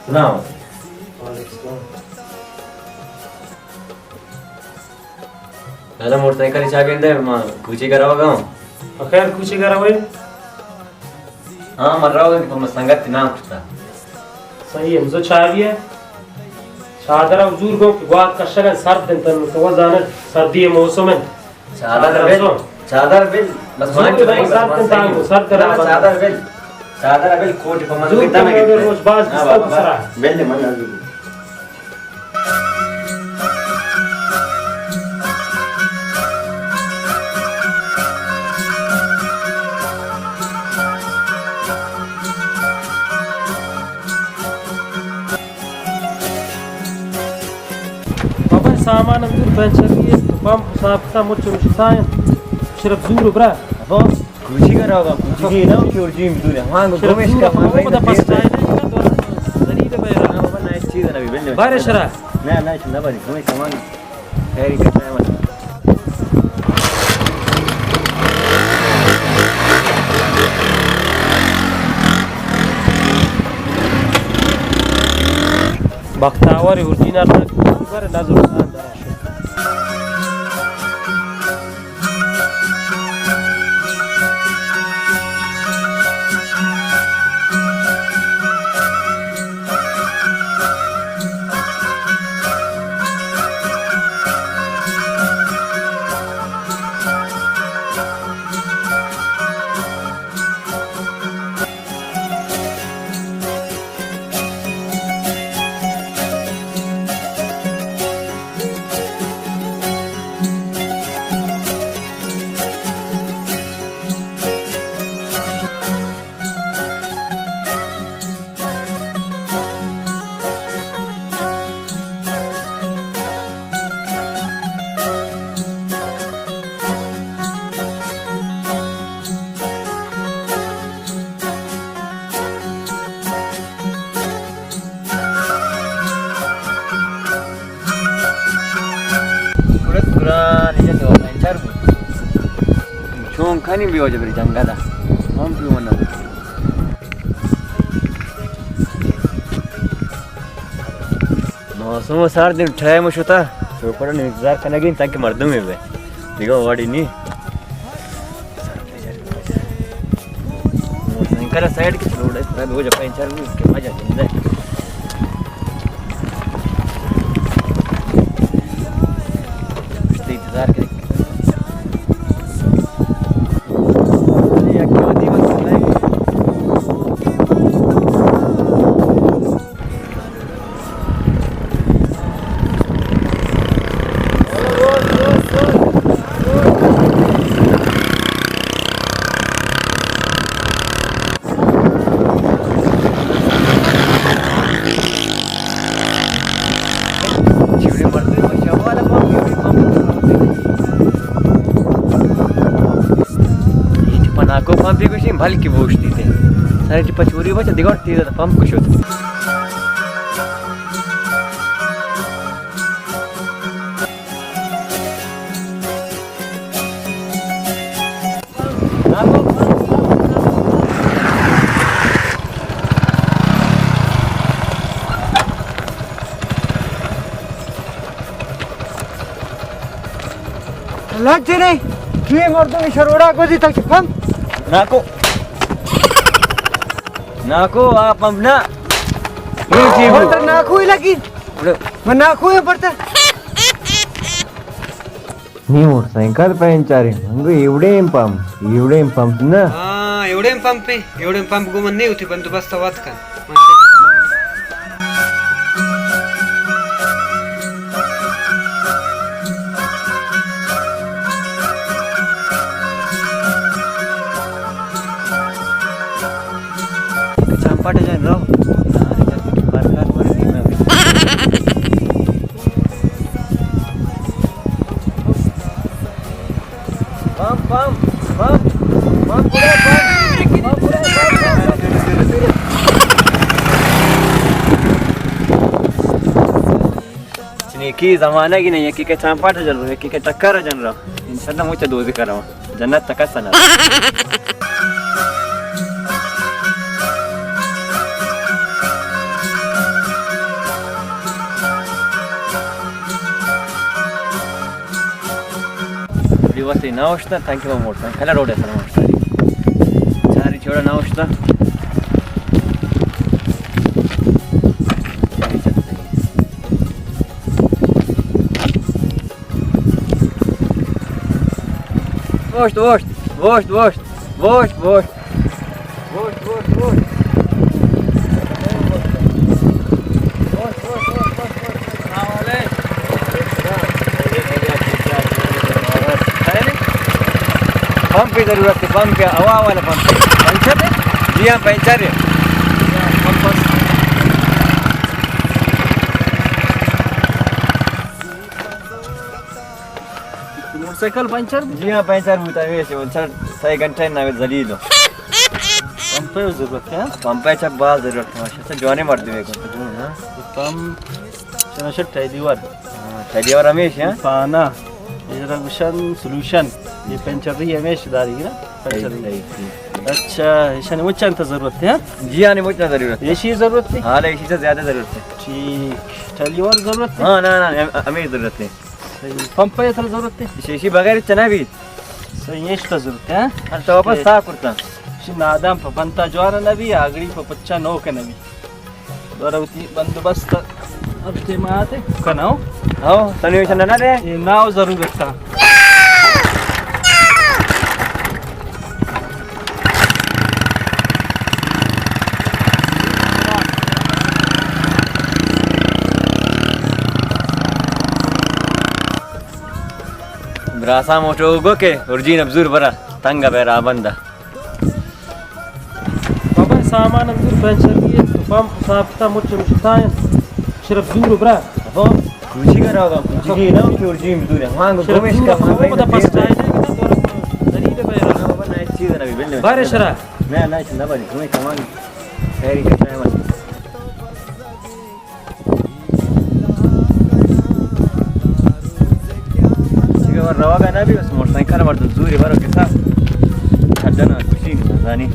سلام۔ وعلیکم السلام۔ دادا، موٹر سائیکل چابی دے، ما کوچی کرا گا۔ خیر، کوچی کرا ہوئے؟ ہاں، من راو کہ پہ من سنگت نام کتا۔ صحیح ہے، مزو چاوی ہے۔ چادر ءَ زور گو کہ گوات کشگ ءَ سرد انت، تو زانت سردی موسم انت۔ چادر بل، چادر بل، بس زور مان گو، سرد انت، سرد نہ، کرا چادر بل، چادر بل، کوٹ پہ من زور گو، روچ باز ہاں، بابا، بل من۔ بابا، سامان ہم زور پنچر بھی ہے، پمپ صاحب تا مچ مشتاین۔ شرف زور برا۔ بابا، کوچی کا رہا، کوچی کی نا، کہ اور جیم دور ہے۔ ہاں، گومش کا مان رہی ہے۔ بابا، نہ، ایک چیز ہے نا، بھی بلنے۔ بارے شرا۔ نہ، نہ، نہ، بارے، گومش کا مان۔ خیر، کتنا ہے مطلب؟ بختاور اوریجنل نظر خان دراش۔ گڑا سورا نیجا تو پنچر بوت۔ چون کنی بیا جبری جنگل ءَ۔ ہم پیو نہ۔ موسم سرد، ٹائم شتا۔ شوپر انتظار کنگی تاکہ مردم بے۔ دیگہ واڑی نی۔ موٹرسائیکل سائیڈ کی روڈ ہے، پورا دو جگہ پنچر ہوئی، اس کے بعد جاتے ہیں۔ انتظار کریں۔ پناکو پمپی گوشی، بلکہ بوشتی تے۔ سر چی پچوری بچ، دیگار تیز پمپ کشت۔ لج نے، چوئے مردم شروڑا گوزی تک پمپ۔ ناکو۔ ناکو، آ پمپ نا۔ برتر ناکو ہی لگی۔ من ناکو ہی برتر۔ نی موٹر سائیکل پنچر انت، من گو ایوڑیں پمپ، ایوڑیں پمپ نا۔ ہاں، ایوڑیں پمپ ہے، ایوڑیں پمپ گو من نہیں ہوتی بندوبست وات کن۔ چمپٹ جن رو۔ پمپ، پمپ، پمپ، پمپ، پمپ، پمپ، پمپ۔ چنیکی زمانہ کی نہیں، یکی کے چانپاٹ جن رو، یکی کے ٹکر جن رو۔ انشاءاللہ مجھے دوزی کرو۔ جنت تک سنا۔ بس نہ اوشتا، تانکہ ما موٹر سائیکل روڈ ءِ سر ما اوشتا۔ چاری چوڑا نہ اوشتا۔ اوشت، اوشت، اوشت، اوشت، اوشت، اوشت۔ اوشت، اوشت، اوشت۔ اوشت، اوشت، اوشت، اوشت، اوشت۔ السلام علیکم۔ پمپ کی ضرورت ہے، پمپ ہے، ہوا والا پمپ ہے۔ پنچر ہے؟ جی ہاں، پنچر ہے۔ پمپ بس۔ Motor cycle puncture? جی ہاں، پنچر بوتا ہے، ویسے وہ سر، سہ گھنٹہ نہ زلیل ہو۔ پمپے ضرورت ہے؟ پمپے چا باز ضرورت ہے، ماشاءاللہ، جوانے مردمے کو۔ ہاں۔ پمپ چنا شٹ ٹھیلی وار۔ ہاں، ٹھیلی وار ہمیش ہے۔ پانا، یہ ذرا گشن سولوشن، یہ پنچر رہی ہمیش داری نا، پنچر صحیح، رہی۔ صحیح، صحیح۔ اچھا، ایشانی مچ انت ضرورت ہے؟ جی ہاں، مچ نہ ضرورت ہے۔ ایشی ضرورت ہے؟ ہاں، ایشی سے زیادہ ضرورت ہے۔ ٹھیک، ٹھیلی وار ضرورت ہے؟ ہاں، نا، نا، ہم-، ہمیں ضرورت ہے۔ صحیح۔ پمپ ہے تھا ضرورت ہے؟ ایشی، ایشی بغیر چنا بھی۔ صحیح، ایشی تو ضرورت ہے۔ ہاں، تو واپس صاف کرتا۔ ایشی نادان پہ پنتا جوان نہ بھی، آگڑی پہ پچا نو کے نہ بھی۔ دورہ وتی بندوبست اب تے ما آتے کناؤ۔ ہاں، تنویشن نہ دے۔ یہ ناو ضرورت تھا۔ براساں موٹو گو کہ ارجین ابزور برا تنگ بے رابندہ۔ بابا سامان ابزور پنچر دیے، پمپ صاف کتا، مچ مشتائیں، شرف دور برا۔ کوچی کا رہا، کوچی کی نہ کہ ارجین ابزور ہے۔ ہاں، شرف گومش دور کا ہو، پتا پس ٹائے دے کتا تو دلیل بے رہا۔ بابا نہ چیز نہ بھی بلے۔ بارے شرا۔ نہ، نہ، نہ بارے، گومش کمان۔ خیری کا ٹائم۔ چیگا ور روگا نہ بی، بس موٹر سائیکل مردم زوری برو کسا۔ کھڈنا کشی نزانی۔